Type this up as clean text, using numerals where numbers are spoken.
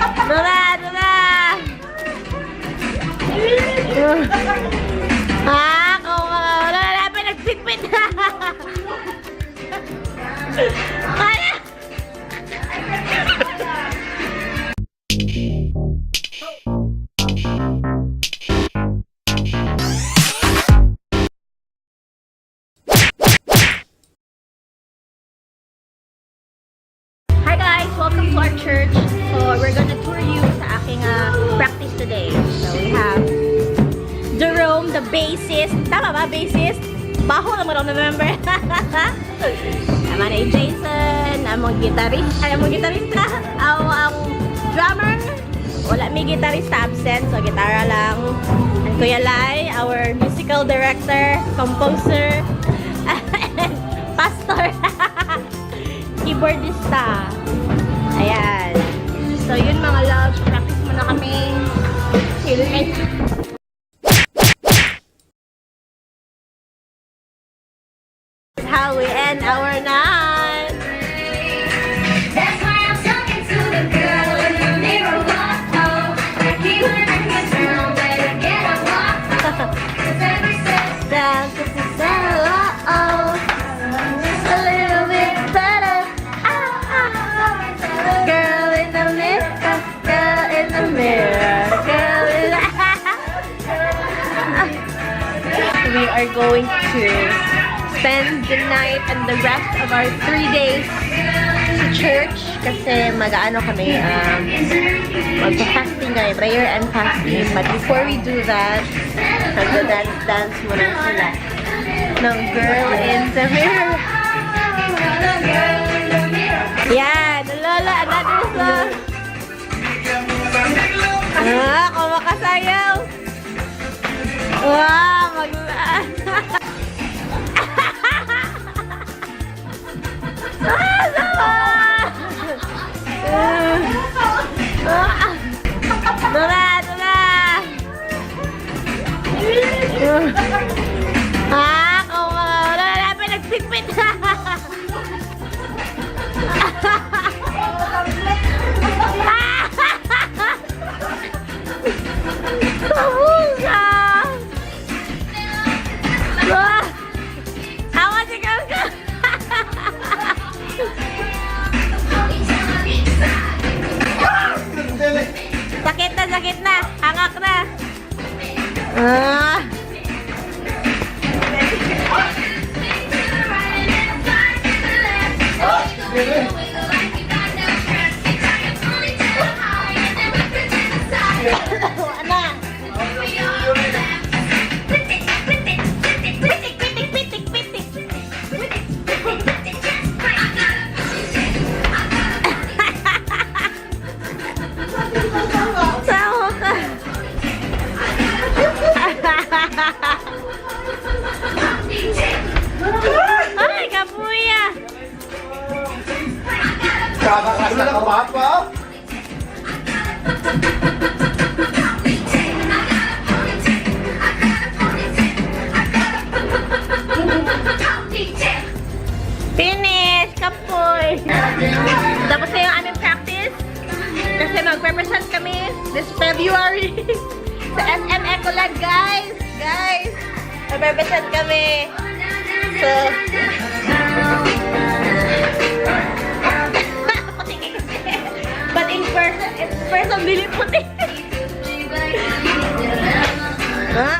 Dura, dura. Ah, kung mga wala na pa nagpitpit. Kaya. Hi guys! Welcome to our church. So, we're gonna tour you sa aking practice today. So, we have Jerome, the bassist. Tama ba? Bassist? Baho naman ako remember. Tama na yung Jason, among guitarist. Ay, among gitarista. Ang drummer. Wala may gitarista absent, so gitara lang. And Kuya Lai, our musical director, composer, and pastor. Keyboardista. Ayan. So, yun mga loves. Practice muna kami. See you later. How we end our night. That's why I'm talking to the girl in the mirror. Oh, keep her in control, better get a walk. 'Cause every step Down to the oh, just a little bit better. Ah, ah. Girl in the mirror, girl in the mirror, girl in the. We are going to spend the night and the rest of our 3 days sa church kasi mag-ano kami, magpa-fasting kami, prayer and fasting. But before we do that, magda-dance-dance muna sila ng Girl in the Mirror. Yan, Lola, another song. Ah, kumakasayaw. Wow, mag. Ah, sama! Ah, dura, dura! Ah, kung mga wala na pa nagpitpit. Kamusta? Ah! Awa si Kangka! Sakit na, sakit na. Hangak na. Ah. Ano? Pitik, pitik, pitik, pitik. Sawa ka. Ay, kapuya. Wala ka papa? Finish! Kapoy! Tapos na yung aming practice. Kasi mag-represent kami this February sa SM Ecoland, guys! Guys! Mag-represent kami. So, puti kasi. But in person, dili puti. Ah,